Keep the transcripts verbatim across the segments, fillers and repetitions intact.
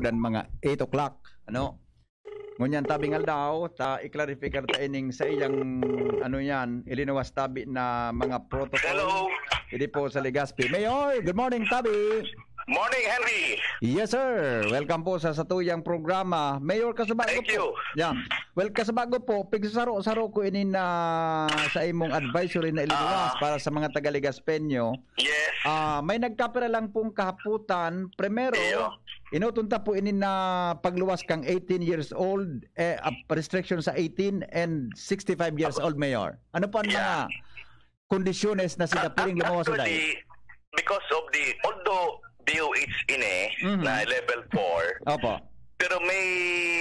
dan mga eight o'clock, ano? Ngunyan tabing aldaw, ta i-clarify ta ining sa iyang, ano yan, ilinuwas tabi na mga protocol. Hello. Hindi po sa Legazpi. Mayor, good morning, tabi. Morning, Henry. Yes, sir. Welcome po sa satuyang programa. Mayor, kasabago Thank po. you. Yeah. Well, kasabago po, pigsaro-saro ko ini na sa imong advisory na ililuwas Ah. para sa mga taga-Legaspeño. Yes. Ah, may nagkapira lang pong kahaputan. Primero, Iyo. Inoton ta po ini na pagluwas kang eighteen years old, eh, ah, restriction sa eighteen and sixty-five years Apo. old, Mayor. Ano po ang Yeah. mga kondisyones na sila Ah, pwedeng lumawas sa actually, because of the, although D O H ini Mhm. na level four, Opo. pero may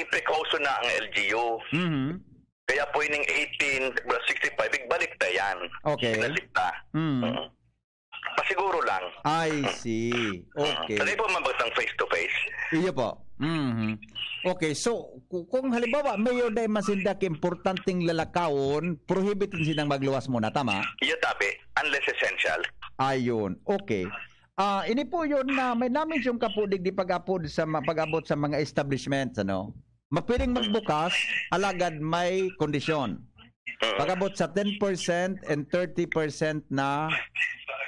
precaution na ang L G U. Mhm. Kaya po ining eighteen, sixty-five, igbalik ta yan. Okay. Igbalik ta. Mm. Mm. Pasiguro lang. I see. Okay. Sanay po mabagtang face to face. Iyo po. Mhm. Okay, so, ku-, kung halimbawa, mayor na masinda ki importanteng lalakawon, prohibitin silang magluwas muna, tama? Iyo, tabi, unless essential. Ayun, okay. Ah, ini po yun na may namin siyang kapudig di pag-apod sa ma-, pag-abot sa mga establishments, ano? Mapiling magbukas, alagad may kondisyon. Mm. Pag-abot sa ten percent and thirty percent na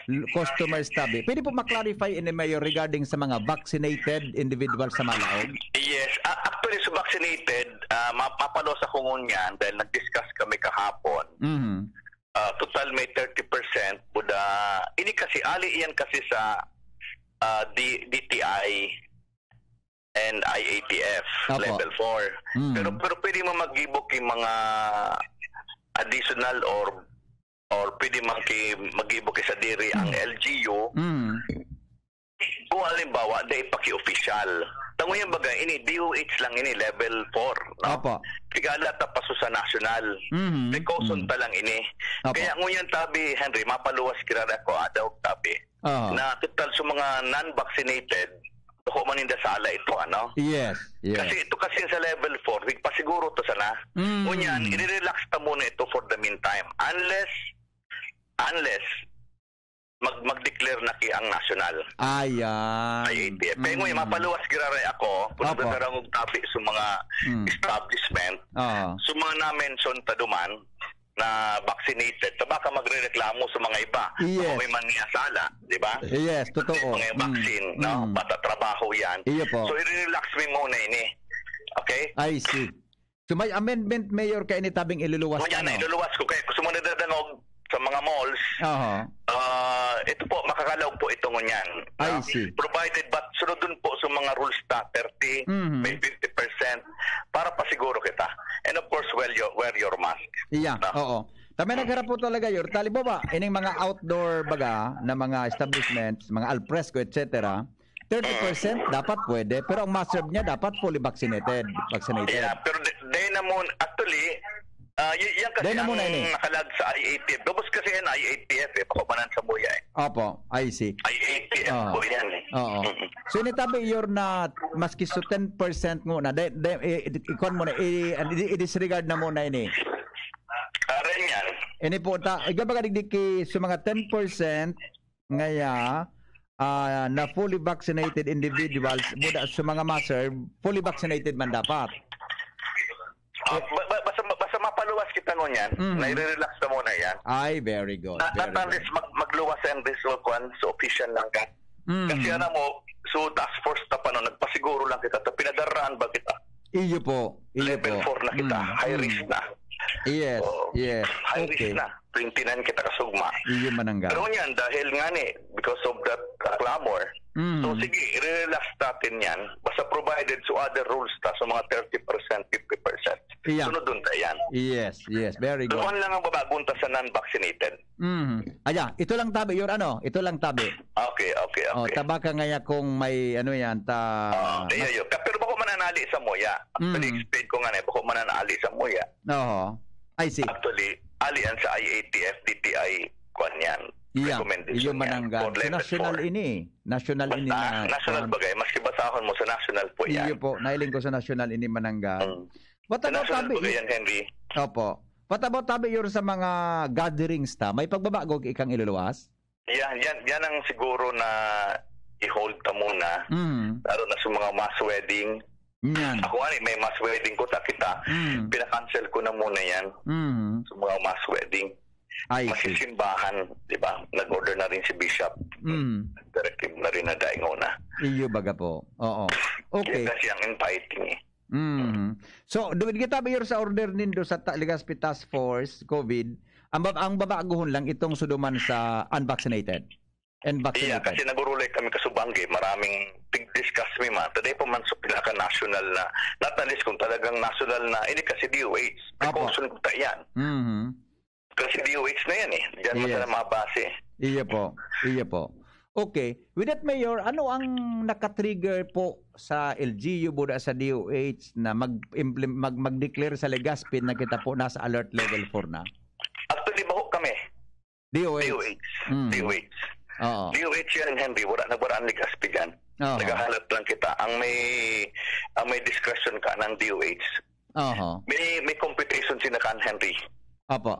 l-, customers tabi. Pwede po ma-clarify ini, Mayor, regarding sa mga vaccinated individual sa Malaog? Yes. Ah, actually, sa vaccinated, ah, ma-, mapalos ako ngunyan dahil nag-discuss kami kahapon. Mhm. Ah, total may thirty percent, buda, ini kasi, ali yan kasi sa, ah, D-, D T I and I A T F, Opo. level four. Mm. Pero, pero pwede mo mag-ibo ki mga additional or, or pwede man ki mag-ibo ki sa diri ang Mm. L G U. Mm. Kung halimbawa, dai pa ki official. Tango yung bagay, ini D O H lang ini, level four, no? Opo. Tigala ta paso sa national. Mm. Precaution Mm. ta lang ini. Opo. Kaya ngunyan tabi, Henry, mapaluwas kirara ko, adaw tabi. Oo. Na total sa mga non-vaccinated, bako man ninda sala ito, ano? Yes, yes. Kasi ito kasi sa level four, pasiguro to sana. Mm. Ngunyan, i-relax ta muna ito for the meantime. Unless, unless, mag-, mag-declare na ki ang national. Ayan. I A T F. Kaya ngunyan, Mm. mapaluwas giraray ako, kung Opo. nagdarangog tabi sa mga Mm. establishment, Oo. sa mga na-mention ta duman, na vaccinated, ta baka magrereklamo sa mga iba. Yes. Baka may man niya sala, di ba? Yes, totoo. Mga Mm. vaccine, no? Mm. Bata trabaho yan. Iyo po. So, i-relax mi muna ini. Okay? I see. So, may amendment, Mayor, kaya ini tabing iluluwas Ngunyan ka, na, no? iluluwas ko. Kaya gusto mo nadadangog sa mga malls, Aha. ah, ito po, makakalaog po ito ngunyan. I No? see. Provided, but sunod dun po sa mga rules na thirty, Mhm. may fifty percent, para pasiguro kita. And of course, wear your, wear your mask. Iya, No? oo. Tama, nagharap po talaga, Yor. Talibo ba? Ining mga outdoor baga na mga establishments, mga alfresco, et cetera, thirty percent dapat pwede, pero ang ma-serve niya dapat fully vaccinated, vaccinated. Yeah, pero di, di na mo, actually, ah, y-, yan kasi Di na ang muna ini. nakalag sa I A T F. Gabos kasi yan, I A T F eh. Pakumanan sa muya eh. Opo, I see. I A T F Ah. po yan eh. Oo. Mm-mm. So, initabi, Yor, na maski so ten percent nguna, de, de, i, i, ikuan mo na, i, i, i-disregard na muna ini. Ah, rin yan. Ini po, ta, igabaga digdi ki, so mga ten percent, ngaya, ah, na fully vaccinated individuals, buda sa mga ma-serve, fully vaccinated man dapat. Ah, ba-, ba-, basta, basta mapaluwas kita ngunyan, Mhm. nai-relax na muna yan. Ay, very good, Na, very not unless good. mag-, magluwas ang result kwan, so official lang ka. Mhm. Kasi alam mo, so task force ta pa no, nagpasiguro lang kita, ta pinadaraan ba kita? Iyo po, iyo Level po. four na kita, Mm, high mm. risk na. Yes, Oo. yes. High Okay. risk na. Twenty-nine kita kasugma. Iyo manangga. Pero ngunyan, dahil nga ni, because of that, uh, clamor, Mm. so sige, i-relax natin yan. Basta provided so other rules ta, so mga thirty percent, fifty percent. Iya. Sunod dun ta yan. Yes, yes. Very good. Doon lang ang babagon ta sa non-vaccinated. Mm. Aya, ito lang tabi, your ano, ito lang tabi. Okay, okay, Oh, okay. tabaka ngaya kung may ano yan, ta- Oh, iyo, iyo. Ka-, pero bako mananali sa muya. Actually, Mm. explain ko nga na, bako mananali sa muya. Oo. I see. Actually, ali yan sa I A T F, D T I, kwan yan. Iya, Recommendation iyo yan. manangga. For So, level national four. ini. National ini Basta, na, national kwan. bagay. Maski basahon mo sa national po yan. Iyo po, nailing ko sa national ini manangga. Mm. What Sa about national tabi? bagay yan, Henry. Opo. What about tabi, your sa mga gatherings ta? May pagbabago ikang iluluwas? Yan, yan, yan ang siguro na i-hold ta muna. Mm. Lalo na sa mga mass wedding. Yan. Ako nga, eh, may mass wedding ko, ta kita. Mm. Pinakancel ko na muna yan. Mm. Sa mga mass wedding. I see. Masisimbahan, di ba? Nag-order na rin si Bishop. Mm. Directive na rin na daing una. Iyo baga po. Oo. Okay. Yan kasi ang inviting eh. Mm. So, duwid kita, Mayor, sa order nindo sa Ta-, Legazpi Task Force, COVID, ang bab-, ang babaguhon lang itong suduman sa unvaccinated and Iya, vaccinated. Kasi nagurulay kami kasubanggi, maraming pig-discuss mi man. Today pa man sa pinaka-national na, not unless kung talagang national na, ini kasi D O H. Apo. Precaution ko ta yan. Mhm. Kasi D O H na yan eh. Diyan mo Yes. sana mabase. Iya po. Iya po. Okay. With that, Mayor, ano ang nakatrigger po sa L G U, buda sa D O H, na mag-implem-, mag-, mag-declare sa Legazpi na kita po nasa alert level four na? Actually, baho kami. D O H. D O H. Mm. D O H. Oo. D O H yan, Henry. Wala, nagwaraan Legazpi dyan. Oo. Naghahalat lang kita. Ang may, ang may discretion ka ng D O H. Oho. May, may computation sila kan Henry. Apo.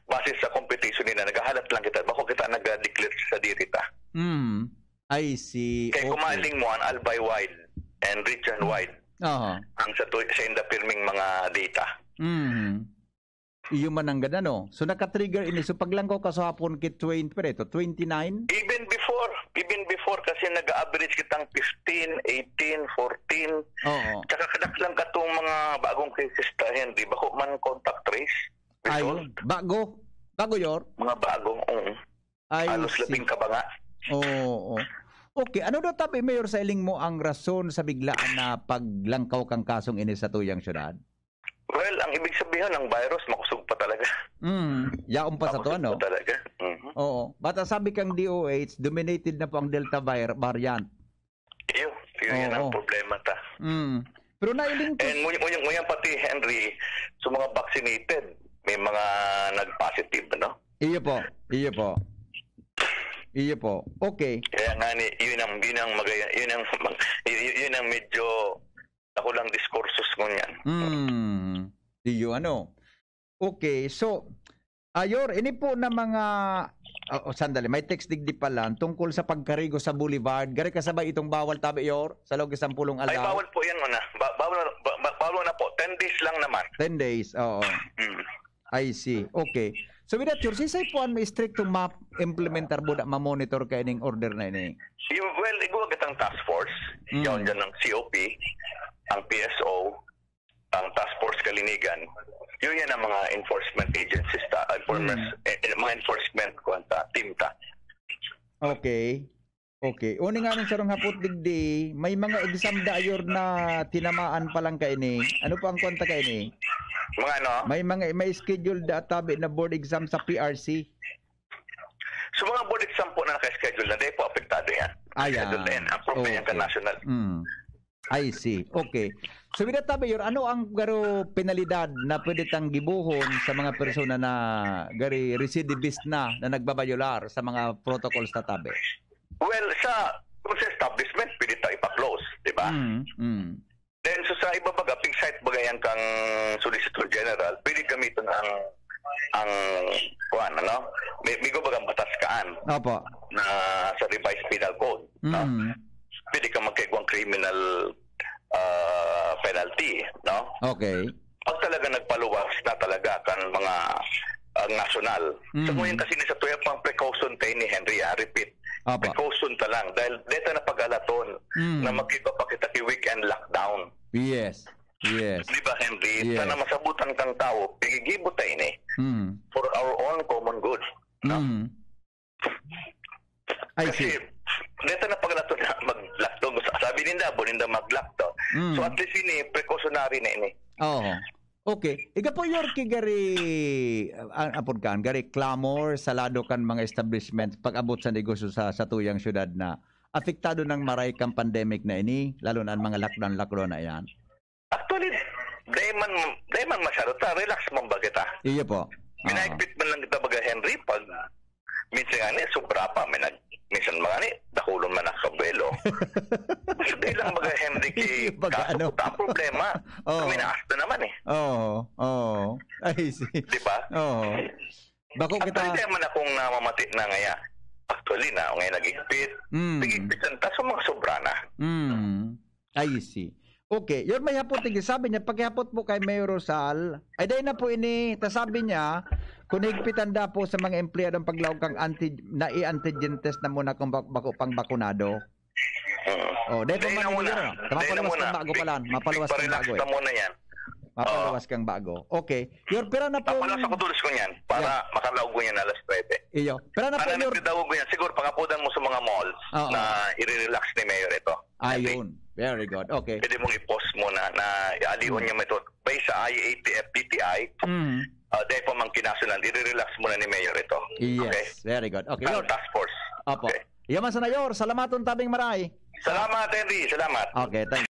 Base sa computation nila, naghahalat lang kita. Bako kita nag-declare sa diri ta. Mm. I see. Kaya Okay. kumaling mo ang Albay wide and region wide. Oho. Ang sa tu-, sa inda pirming mga data. Mhm. Iyo man ang ganda, no? So, nakatrigger ini. So, paglangkaw ka sa hapon kit twenty, pare, ito, twenty-nine? Even before, even before, kasi nag-average kitang fifteen, eighteen, fourteen. Oo. Tsaka kadaklan ka tong mga bagong cases ta, Henry. Bako man contact trace. Ayun. Result. Bago? Bago, Yor? Mga bago, oo. I Halos see. labing ka ba nga? Oo. Okay. Ano daw tabi, Mayor, sa iling mo ang rason sa biglaan na paglangkaw kang kasong ini sa tuyang syudad? Well, ang ibig sabihin, ang virus, makusog pa talaga. Mm. Yaon pa sa Makusog to, ano? pa talaga. Mhm. Oo. But ang sabi kang D O H, dominated na po ang Delta vir-, variant. Iyo, iyo yan ang Oo. problema ta. Mm. Pero nailing ko And ngunyan, ngunyan, ngunyan pati, Henry, sa mga vaccinated, may mga nag-positive, ano? Iyo po. Iyo po. Iyo po. Okay. Kaya nga ni, yun ang, yun ang magaya-, yun ang, yun, yun ang medyo ako lang diskursos ngunyan. Mm. Iyo, ano? Okay, so, Ayor, ini po na mga, ah, oh, sandali, may text digdi pala tungkol sa pagkarigo sa Boulevard. Gari kasabay itong bawal tabi, Yor, sa loob ng sampulong Ay, aldaw? bawal po yan muna. Ba-, bawal, ba-, ba-, bawal na po. Ten days lang naman. Ten days, oo. Mm. I see. Okay. So, with that, Yor, sisay po ang may stricto ma-implementar buda, ma-monitor kaining order na ini? Yung, well, igwa kitang task force. Mm. Yaon dyan ng C O P, ang P S O, ang Task Force Kalinigan, yun yan ang mga enforcement agencies ta, enforcers, Mm. eh, eh, mga enforcement kuwan ta, team ta. Okay. Okay. Uni nga ning sarong hapot digdi, may mga exam da, Yor, na tinamaan pa lang kaini. Ano po ang kwenta kaini? Mga ano? May mga, may schedule da tabi na board exam sa P R C. So, mga board exam po na naka-schedule na, di po apektado yan. Ah, Schedule yan. na yan. Approve na yan Okay. ka national. Mm. I see. Okay. So, with that, tabi, Yor, ano ang garo penalidad na pwede tang gibohon sa mga persona na gari recidivist na, na nagbabayolar sa mga protocols na tabi? Well, sa, kung sa establishment, pwede ta ipa-close, di ba? Mm, mm. Then, so sa iba baga, fixed site baga yan kang Solicitor General, pwede gamiton ang, ang, kuwan, ano? May, may bagang batas kaan Opo. na sa Revised Penal Code, no? Mm. Pwede ka magkaigwang criminal, ah, penalty, no? Okay. Pag talaga nagpaluwas na talaga kan mga, ah, nasyonal. So, Mm. ngayon kasi ni sa tuya pang precaution tayo ni Henry, ah, repeat. Opo. Precaution ta lang. Dahil deta na pag-alaton Mm. na magkiba pa kita ki weekend lockdown. Yes. Yes. Di ba, Henry? Yes. Sana masabutan kang tao, pigigibo tayo ni. Mm. For our own common good. No? Mm. I Kasi, see. deta na pag-alaton na mag-lockdown. Sabi ninda, abo ninda mag-lockdown. Mm. So, at least ini, precautionary na ini. Oo. Okay. Iga po, Yorkie, gari, ah, apod kan, gari clamor sa lado kan mga establishment pag-abot sa negosyo sa, sa tuyang syudad na apektado ng maray kang pandemic na ini, lalo na ang mga lockdown-lockdown na yan. Actually, dahil man, dahil man masyado ta, relax man ba kita? Iyo po. Oo. Minahigpit man lang kita baga, Henry, pag minsan nga ni, sobra pa, may nag-, minsan mga ni, dakulon man ang kabuelo. Gusto tayo lang baga, Henry, ki Iyo, baga kaso ano? puta ang problema. Oo. Minaas na naman eh. Oo, oo. I see. Di ba? Oo. Bako Actually, kita dahil man akong namamati na ngaya. Actually, na, ngayon naghigpit. Mm. Naghigpit ang taas, mga sobra na. Mm. I see. Okay. Yun may hapot, tigil. Sabi niya, pakihapot po kay Mayor Rosal. Ay, dahil na po ini, ta sabi niya, kung higpitan da po sa mga empleyado ang paglaog kang anti, na i-antigen test na muna kung bak- bako pang bakunado. Mm. Oh, dahil pa Dahil na man muna. Dahil na muna. Mapaluwas kang bago pa lang. Mapaluwas kang Ipa-relax bago. ka muna yan. Mapaluwas kang bago. Okay. Yun, pero na po. Mapaluwas ako tulos ko niyan para makalaog ko niyan alas nuebe. Iyo. Pero na po, Ano Mayor. Nagdadaog ko yan. Siguro, pangapudan mo sa mga malls Oo. na i-relax ni Mayor ito. Ayun. Very good. Okay. Pwede mong i-pause muna na alion niya ito. Based sa I A T F D T I, Mm. uh, dahil pa mang kinasunan, i-relax muna ni Mayor ito. Okay? Yes. Very good. Okay. Ang Yor. task force. Opo. Okay. Yaman sa Nayor, salamat on tabing maray. Salamat, Henry. Salamat. Okay, thank